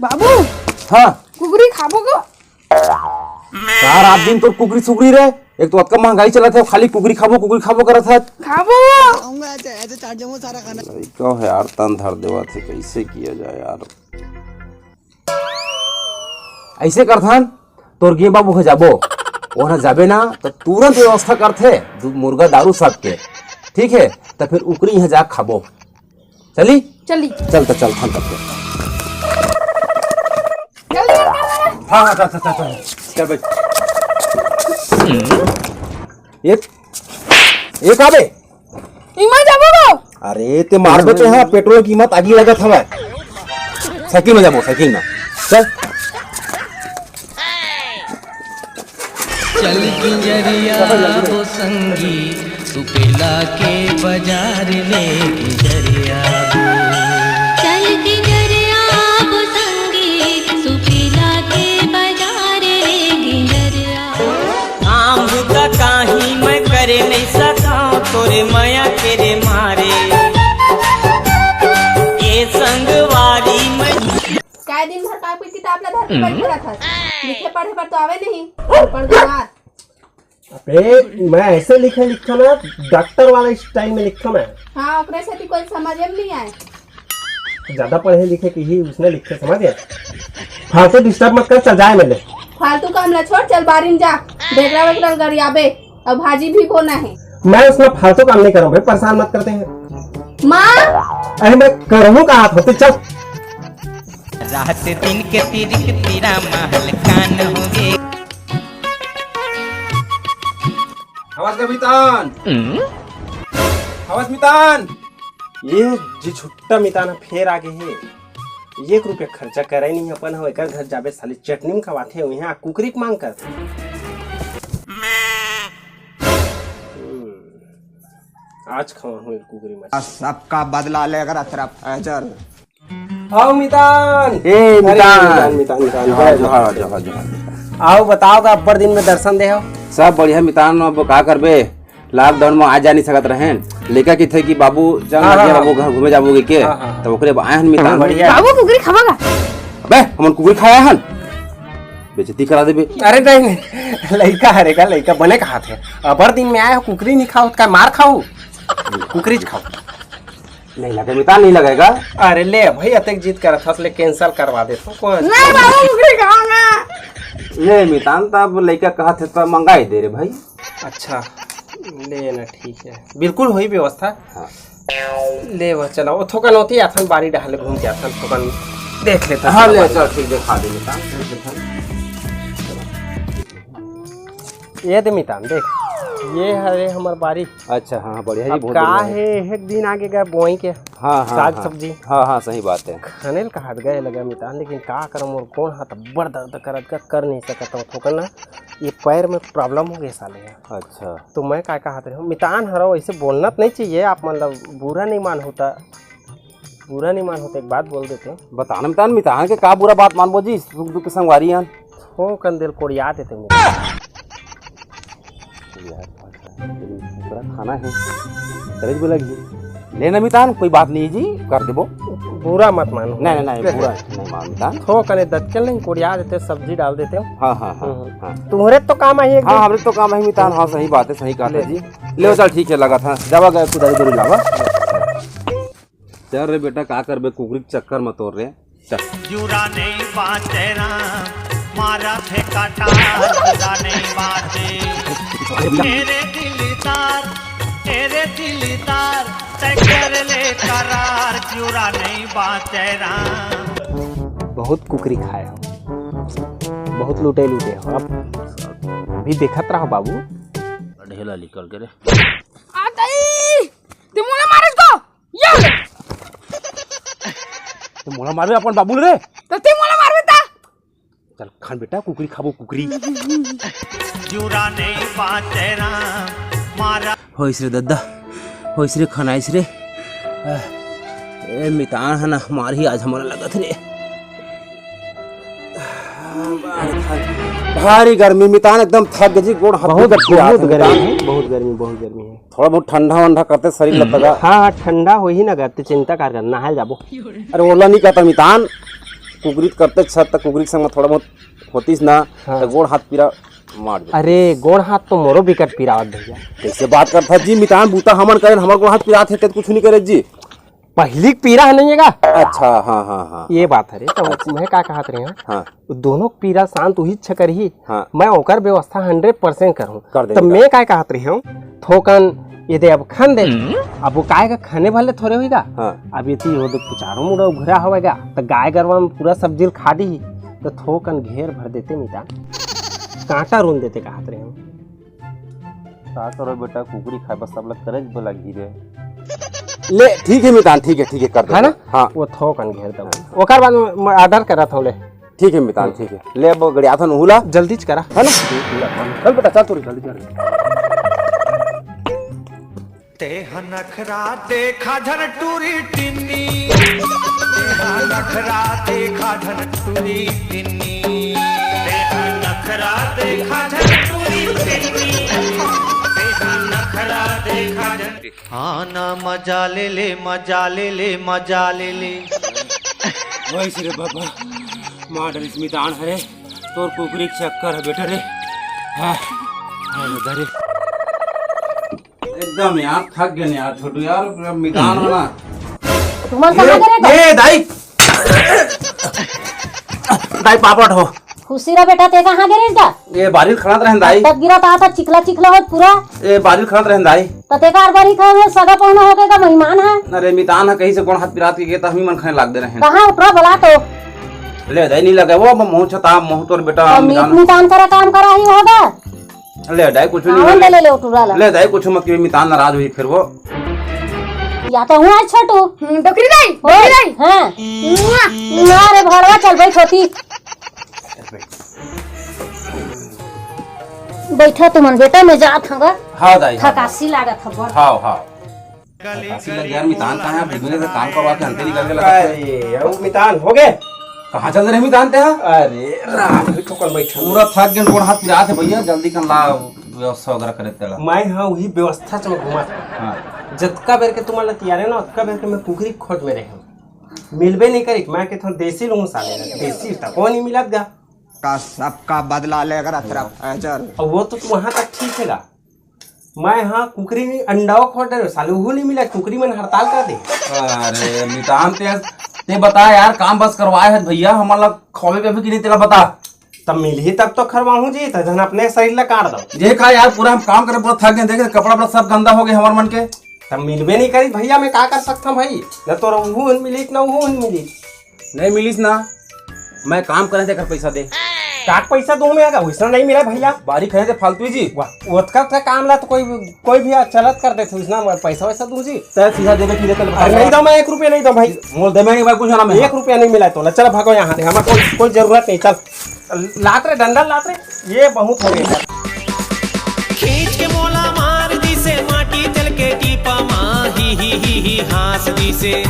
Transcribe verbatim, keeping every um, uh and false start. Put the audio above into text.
बाबू, हाँ। कुकरी खाबो को? का रात दिन तोर कुकरी सुकरी रे? एक तो अतका महंगाई चलत हे, खाली कुकरी खाबो, कुकरी खाबो करत हे। खाबो। लइका हे यार, तन धर देवत हे, कैसे किया जाए यार? ऐसे करथन, तोर गे बाबू घर जाबो, ओहर जाबे ना, तो तुरंत व्यवस्था करथे, दू मुर्गा दारू सब के, ठीक है? तो फिर उकरी यहाँ जा खाबो। चली? चली। चल त चल, हम करते हैं। जल्दी कर। हाँ, हाँ, चल, चल, चल, चल। चल भाई। ये, ये का बे? इमा जाबो को? अरे, ते मारबे तो यहाँ, पेट्रोल कीमत आगी लगत हवय। साइकिल में जाबो, साइकिल में। चल। चल गुजरिया वो संगी, सुपेला के बाजार ले गुजरिया वो। चल गुजरिया वो संगी, सुपेला के बाजार ले गुजरिया वो। काम बुता काही मैं करे नहीं सका, तोरे मया के रे मारे। ये संगवारी मैं काय दिन भर कापी किताब ला धर के बैठे रहत हस? लिखे पढ़े बर तो आवे नहीं, अनपढ़ गंवार। अबे, मैं ऐसे लिखे लिखता ना, डॉक्टर वाला स्टाइल में लिखता मैं। हाँ, ओकरे सेती कोई समझे में नहीं आए। ज्यादा पढ़े लिखे की ही उसने लिखे, समझ गए? फालतू डिस्टर्ब मत कर, चल जाए मिले। फालतू काम ला छोड़, चल बारी में जा, डेगरा वेगरा गरियाबे। अब भाजी भी बोना है। मैं उसमें फालतू काम नहीं करूँ भाई, परेशान मत करते हैं। माँ। अरे मैं करूँ कहा था, तू चल। रात दिन के तिरिक तेरा महल कान होगे। हवस का मितान। हवस मितान। ये जी छुट्टा मितान फेर आगे हे। एक रुपया खर्चा करे नहीं अपन हो, एकर घर जाबे साली चटनी में खवाथे, यहाँ कुकरी के मांग करथे। हम्म, आज खवाहूँ एक कुकरी मछली। सबका बदला लेकर तेरा फैजल। आओ मितान। ए, अरे, मितान। मितान, मितान, मितान। जोहार, जोहार, जोहार, जोहार। आओ, बताओ का अब्बड़ दिन में दर्शन दे हो। सब बढ़िया मितान, अब का करबे, लॉकडाउन में आ जा नहीं सकत रहेन। लइका किथे कि बाबू चल हाँ, ना हाँ, बाबू हाँ। घर घूमे जाबो के, हाँ, हाँ, हाँ। तो ओकरे आए हन मितान। बढ़िया। बाबू कुकरी खाबा का? अबे, हमन कुकरी खाया हन, बेइज्जती करा देबे। अरे नहीं, नहीं, लइका हरे का, लइका बने कहा थे, अब्बड़ दिन में आए हो, कुकरी नहीं खाओ, का मार खाओ, कुकरी खाओ। नहीं लगे मितान, नहीं लगेगा। अरे ले भाई, अतेक जिद करत हस, ले cancel करवा देथों। नहीं बाबू, कुकरी खाओ ना। ले मितान, तब लइका कहत हे त मंगाई दे रे भाई। अच्छा, ले ना, ठीक है, बिल्कुल होई व्यवस्था। हाँ। ले वो चला, वो थोकन होती आथन बारी डहले घूम के आथन, थोकन देख लेथन। हाँ, ले चल, ठीक, देखा दे मितान, देख लेथन। ये दे मितान, देख, ये हरे हमर बारी। अच्छा, हाँ, बढ़िया जी, अब बहुत का बढ़िया है। हे, एक दिन आगे गए बोई के हाँ, हाँ, साग हाँ। सब्जी। हाँ, हाँ, सही बात है। खने ल कहा गए लगा मितान, लेकिन का करम, मोर गोड़ हाथ अब्बड़ दर्द करत का, कर नहीं सकत हूँ। थोकन ना, ये पैर में problem हो गया साले। अच्छा। तो मैं का कहत रहे हूँ, मितान हरो, ऐसे बोलना तो नहीं चाहिए, आप मतलब बुरा नहीं मान होता। बुरा नहीं मान होता, एक बात बोल देते हैं। बताना मितान, मितान के का बुरा बात मानबो जी, सुख दुख के संगवारी आन। हो कंदेल कोड़िया देते हैं। पूरा खाना है, करे बोला जी। ले ना मितान, कोई बात नहीं जी, कर देबो। बुरा मत मानो। नहीं, नहीं, नहीं, बुरा नहीं मान मितान। थो कने दतकल नहीं, कोड़िया देते, सब्जी डाल देते हो। हाँ, हाँ, हाँ, हम्म। हाँ। तुम्हारे तो काम आई एक हाँ, दिन। हमरे तो काम आई मितान, हाँ, सही बात है, सही कहा ले। जी। ले चल, ठीक है, लगा था, जावा गए कुदारी उदारी लावा। चल रे बेटा, का करबे, कुकरी के चक्कर में तोर रे। चल। जुरा नहीं बाचे राम, मारा थे काटा, जुरा नहीं बाचे। तेरे दिलदार, तेरे दिलदार, तै कर ले करार, जुरा नहीं बाचे राम। बहुत कुकरी खाए हो, बहुत लूटे लूटे हो। अब अभी देखत रहो बाबू। ढेला निकल के रे। आ दाई, ते मोला मारे को? ये ले। ते मोला मारबे अपन बाबू ले रे। तो ते मोला मारबे ता? चल खान बेटा, कुकरी खाबो, कुकरी। जुरा नहीं बाचे राम, मारा। होइस रे दद्दा, होइस रे, खनाइस रे। आह, ए मितान ह ना, मारही आज हमला लगत रे। भारी गर्मी मितान, एकदम थक गे जी, गोड़ हाथ बहुत, पिरात बहुत हे गर्मी मितान। है, बहुत गर्मी, बहुत गर्मी है। थोड़ा बहुत ठंडा वंडा करते शरीर लगता का। हाँ, हाँ, ठंडा हो ही ना करते, चिंता कर कर, नहाए जाबो। अरे ओला नहीं कहता मितान, कुकरी करते छत, त कुकरी के संग में थोड़ा बहुत होतिस ना, हाँ। त गोड़ हाथ पीरा मार दे। अरे, गोड़ हाथ तो मोरो बिकट पिरावत भैया। कैसे बात करत हस जी, मितान बूता हमन करेन, हमर गोड़ हाथ पिरात हे, ते कुछ नहीं करे जी। पहिली के पीरा ह नहीं हे गा? अच्छा, हाँ, हाँ, हाँ। ये बात हरे, त अच्छा। मैं का कहत रहेंव? हाँ। वो दोनों के पीरा शांत उही छ करही। हाँ। मैं ओकर व्यवस्था हंड्रेड परसेंट करहूँ। कर देबे त का? मैं का कहत रहेंव? थोकन ये दे अब खन दे। हम्म। अब वो काय का खने वाले थोरे होई गा? हाँ। अब ये ती वो दे कुचारो मुड़ा उघरा हवय गा, त गाय गरवा में पूरा सब्जी ल खा दी, त थोकन घेर भर देते मितान। कांटा रुन देते कहत रहेंव। का करो बेटा, कुकरी खाए बर सब ला करे बर लगही रे। ले, ठीक हे मितान, ठीक हे, ठीक हे, कर दे। है ना? हाँ। वो थोकन घेर दे। ओकर बाद में order करत हूँ ले। ठीक हे मितान, ठीक हे। ले अब गड़ियाथन उहू ला। जल्दी च करा। है ना? चल बेटा, चल तू रे, जल्दी चल। तेहा नखरा देखा झन टूरी टिन्नी, तेहा नखरा देखा झन टूरी टिन्नी, तेहा नखरा देखा झन टूरी टिन्नी, तेहा नखरा देखा झन। हाँ ना, मजा ले ले, मजा ले ले, मजा ले ले। वही से रे बाबा, मार डरिस मितान हरे, तोर कुकरी के चक्कर हे बेटा रे। हाँ, हाँ दादा रे। एकदम यार, थक गेन यार, छोटू यार, मितान हो ना। तुमन कहाँ गे रहे? ए, दाई। दाई, पापड़ हो। खुशी रह बेटा, ते कहाँ गे रहे का? ए, बारी खड़त रहेन दाई। तब गिरा ता, ता चिखला चिखला होत पूरा। ए, बारी खड़त रहेन दाई। त ते कार बारी खड़त, सगा पहुना हो गे का, मेहमान हे। अरे, मितान हे, कहीं से गोड़ हाथ पिरात के गे, त हमी मन खाए लाग दे रहेन। कहाँ उतरा बोला तो? ले दाई, नहीं लगे वो, अब मुँह छता, मुँह तोर बेटा, अब मीत मितान। मितान करा काम करा ही होगा। ले दाई, कुछ नहीं आवन होले। दे ले, ले, टूरा ला। ले दाई, कुछ मत कहिए, मितान नाराज होही फिर वो। या तो हूँ आज छोटू। हम्म, डोकरी दाई, ओए, डोकरी दाई। हाँ। मुआ। ना रे भड़वा, चल बैठ होती। बैठा तुमन बेटा, मैं जात हूँ गा। हाँ दाई, हाँ। थकासी लागत हे बड़। हाँ, हाँ। काशी लग यार, मितान कहाँ हे? बिजनेस से काम करवा के अंते निकल के लगा। अरे, वो मितान हो गे। कहाँ चल रहे मितान ते हा? अरे, राम, भी ठोकर बैठा। पूरा थक गेन, गोड़ हाथ पिरात हे भैया, जल्दी कर ला, व्यवस्था वगैरह करे तेला। मैं हाँ, वही व्यवस्था से मैं घुमा। हाँ। जतका बेर के तुम्हारा तियारे ना, उतका बेर के मैं कुकरी खोज में रहे हूँ। मिलबे नहीं करी, मैं के थोड़ा देसी लूँ साले, देसी तक वो नहीं मिलत गा। का सबका बदला लेकर अतरा फैजल। अब वो तो वहाँ तक ठीक हे गा। मैं हाँ कुकरी नहीं, अंडाओ खोज डरे, साले उहू नहीं मिला, कुकरी मन हड़ताल कर दे। अरे मितान ते, ते बता यार, काम बस करवाए हे भैया, हमन ला खवाबे पियाबे कि नहीं तेला बता। तब मिलही तब तो खवाहूँ जी, त झन अपने शरीर ला काट दो। ये का यार, पूरा हम काम करे, पूरा थक गेन, देख कपड़ा वपड़ा सब गंदा हो गे हमर मन के। तब मिलबे नहीं करी भैया, मैं का कर सकता हूँ भाई, न तो उहू मिली, न उहू मिली। नहीं मिलिस ना, मैं काम करे तेकर पैसा दे। का पैसा दूं मैं, अगर वैसा नहीं मिला भैया। बारी खड़े थे फालतू जी। वाह, ओतका ओतका काम ला तो कोई, कोई भी चलत कर देथे, वैसा मैं पैसा वैसा दूं जी। तै सीधा देबे कि रे, तै बता। अरे नहीं दो, मैं एक रुपया नहीं दो भाई। मोल दे, मैं नहीं, मैं कुछ ना, मैं एक रुपया नहीं मिला तो ला, चल भागो यहाँ से, हमारे कोई, कोई जरूरत नहीं, चल। लात रे डंडा लात रे, ये बहुत हो गया। खींच के मोला मार दिसे, माटी तेल के टीपा मा, ही, ही, ही, ही, हाँस दिसे।